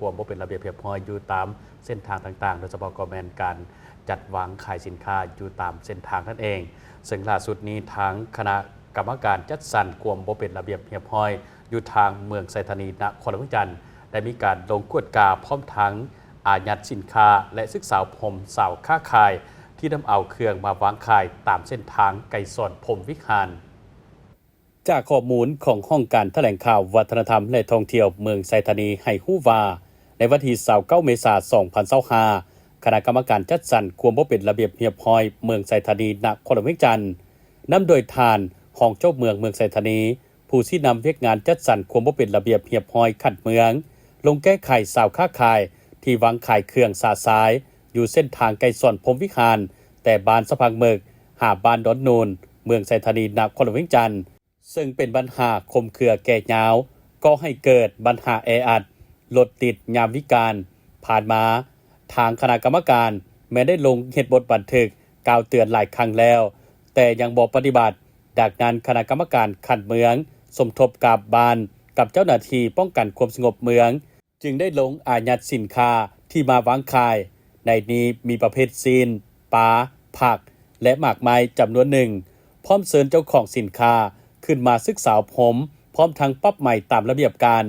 ຄວາມບໍ່ເປັນລະບຽບຮຽບຮ້ອຍຢູ່ຕາມເສັ້ນທາງຕ່າງໆ ໂດຍສະເພາະກໍແມ່ນການຈັດວາງຂາຍສິນຄ້າຢູ່ຕາມເສັ້ນທາງນັ້ນເອງ. ເຊິ່ງລ່າສຸດນີ້ທາງຄະນະກຳມະການຈັດສັນຄວາມບໍ່ເປັນລະບຽບຮຽບຮ້ອຍຢູ່ທາງເມືອງໄຊທານີນະຄອນຫຼວງວຽງຈັນ ໄດ້ມີການລົງກວດກາ ພ້ອມທັງອາຍັດສິນຄ້າ ແລະ ສຶກສາອົບຮົມຊາວຄ້າຂາຍ ທີ່ນຳເອົາເຄື່ອງມາວາງຂາຍຕາມເສັ້ນທາງໄກສອນພົມວິຫານ. ຈາກຂໍ້ມູນຂອງຫ້ອງການຖະແຫຼງຂ່າວ ວັດທະນະທຳ ແລະ ທ່ອງທ່ຽວເມືອງໄຊທານີໃຫ້ຮູ້ວ່າ ໃນວັນທີຊາວເກົ້າ ເມສາ ສອງພັນຊາວຫ້າ ຄະນະກຳມະການຈັດສັນຄວາມບໍ່ເປັນລະບຽບຮຽບຮ້ອຍເມືອງໄຊທານີນະຄອນຫຼວງວຽງຈັນ ນຳໂດຍທ່ານຮອງເຈົ້າເມືອງເມືອງໄຊທານີ ຜູ້ຊີ້ນຳວຽກງານຈັດສັນຄວາມບໍ່ເປັນລະບຽບຮຽບຮ້ອຍຂັ້ນເມືອງ ລົງແກ້ໄຂຊາວຄ້າຂາຍທີ່ວາງຂາຍເຄື່ອງຊະຊາຍ ຢູ່ເສັ້ນທາງໄກສອນພົມວິຫານ ແຕ່ບ້ານສະພັງເໝິກ ຫາບ້ານດອນໂນນ ເມືອງໄຊທານີນະຄອນຫຼວງວຽງຈັນ ເຊິ່ງເປັນບັນຫາຄົມເຄືອແກ່ຍາວ ກໍ່ໃຫ້ເກີດບັນຫາແອອັດ ລົດຕິດຍາມວິການ. ຜ່ານມາ ທາງຄະນະກຳມະການແມ່ນໄດ້ລົງເຮັດບົດບັນທຶກກ່າວເຕືອນຫຼາຍຄັ້ງແລ້ວ ແຕ່ຍັງບໍ່ປະຕິບັດ. ດັ່ງນັ້ນ ຄະນະກຳມະການຂັ້ນເມືອງ ສົມທົບກັບບ້ານ ກັບເຈົ້າໜ້າທີ່ປ້ອງກັນຄວາມສະຫງົບເມືອງ ຈຶ່ງໄດ້ລົງອາຍັດສິນຄ້າທີ່ມາວາງຂາຍ, ໃນນີ້ມີປະເພດຊີ້ນ, ປາ, ຜັກ ແລະ ໝາກໄມ້ຈຳນວນໜຶ່ງ, ພ້ອມເຊີນເຈົ້າຂອງສິນຄ້າຂຶ້ນມາສຶກສາອົບຮົມ ພ້ອມທັງປັບໃໝຕາມລະບຽບການ.